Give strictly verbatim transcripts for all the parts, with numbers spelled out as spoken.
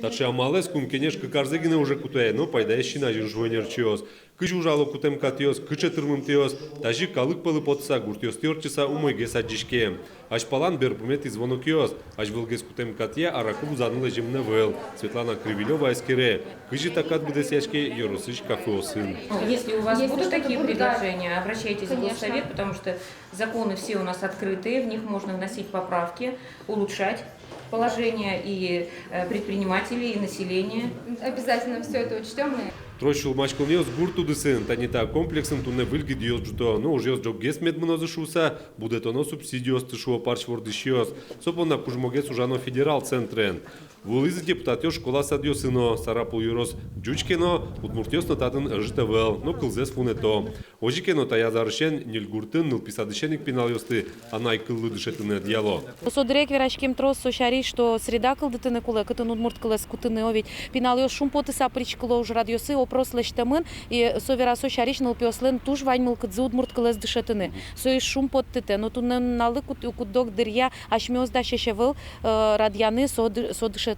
Таӵе амалэз Кун Кенеш кык арзэ гинэ уже кутэ, но пайдаез син азьын, шуо ӧнерчиос. Кызьы ужало кутэм катъёс, кыӵе тырмымтэос, тазьы калык пӧлы потыса, гуртъёстӥ ортчыса умойгес адӟиське. Азьпалан берпуметӥ звонокъёс. Азьвылгес кутэм катъя араку вузаны лэземын ӧвӧл. Светлана Кривилёва эскере, кызьы та кат быдэсъяське ёросысь кафеосын. Если у вас будут такие предложения, обращайтесь в Госсовет, потому что законы все у нас открытые, в них можно вносить поправки, улучшать положение и э, предпринимателей, и населения. Обязательно всё это учтём. Трос сюлмаськонъёс гурт удысын. Тани та комплексын туннэ выль гидъёс ӝуто. Но ужъёс ӝоггес мед мынозы шуыса, будэтоно субсидиосты, шуо парсь вордӥсьёс. Со понна кужмогес ужано федерал центрен. Вуылӥзы депутатъёс школа-садъёсы но. Сарапул ёрос ӟуч ке но, удмуртъёс но татын ӧжыт ӧвӧл, но кылзэс вунэто. Озьы ке но, таяз арысен ньыль гуртын нылпи садысен ик пиналъёсты анай кыллы дышетыны ӧдъяло. Со дыръя ик вераськем трос со сярысь, что среда кылдытыны кулэ, кытын удмурт кылэз кутыны. О, ведь пиналъёс шумпотыса пыриськыло ужрадъёсы, опрос лэсьтэмын, и со вера со сярысь: нылпиослэн туж вань мылкыдзы удмурт кылэз дышетыны. Со и шумпоттытэ. Но туннэ нуналлы кут-, куд-ог дыръя асьмеос дасесь ӧвӧл, э, радъяны со ды-, со дышетонэз.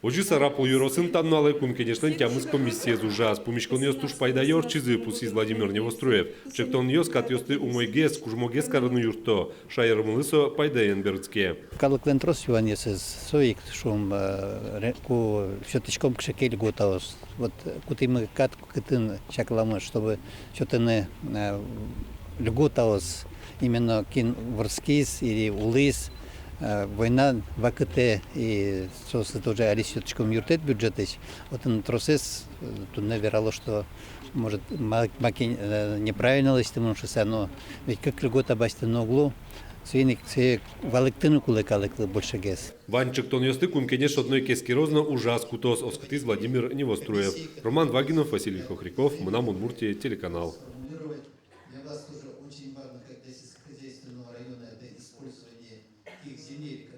Озьы Сарапул ёросын та нуналэ Кун Кенешлэн тямыс комиссиез ужаз. Пумиськонъёс туж пайдаё ортчизы, пусйиз Владимир Невоструев. Ӵектонъёс катъёсты умойгес, кужмогес карыны юртто. Шаермылы со пайдаен берытске. Калыклэн трос юанъёсыз, со ик, шуом, э, ре-, ку сётӥськом кыӵе ке льготаос. Вот, э, кутӥмы кат, кытын чакламы, чтобы сётыны, э, льготаос, именно кин вордскиз или улӥз, э, война вакытэ, и соослы тоже али сётӥськом юрттэт бюджетысь. Отын тросэз, э, туннэ верало, что, может, ма-, маке, э, неправильно лэсьтэмын шуыса, но ведь кык льгота басьтыны уг лу, соин ик сое валэктыны кулэ калыклы большегес. Вань ӵектонъёсты Кун Кенеш одно ик эскероз но ужаз кутоз, оскытӥз Владимир Невоструев. Роман Вагинов, Василий Хохряков, «Мынам Удмуртие» телеканал. Для вас тоже очень важно, как для сельскохозяйственного района, это использование тех земель,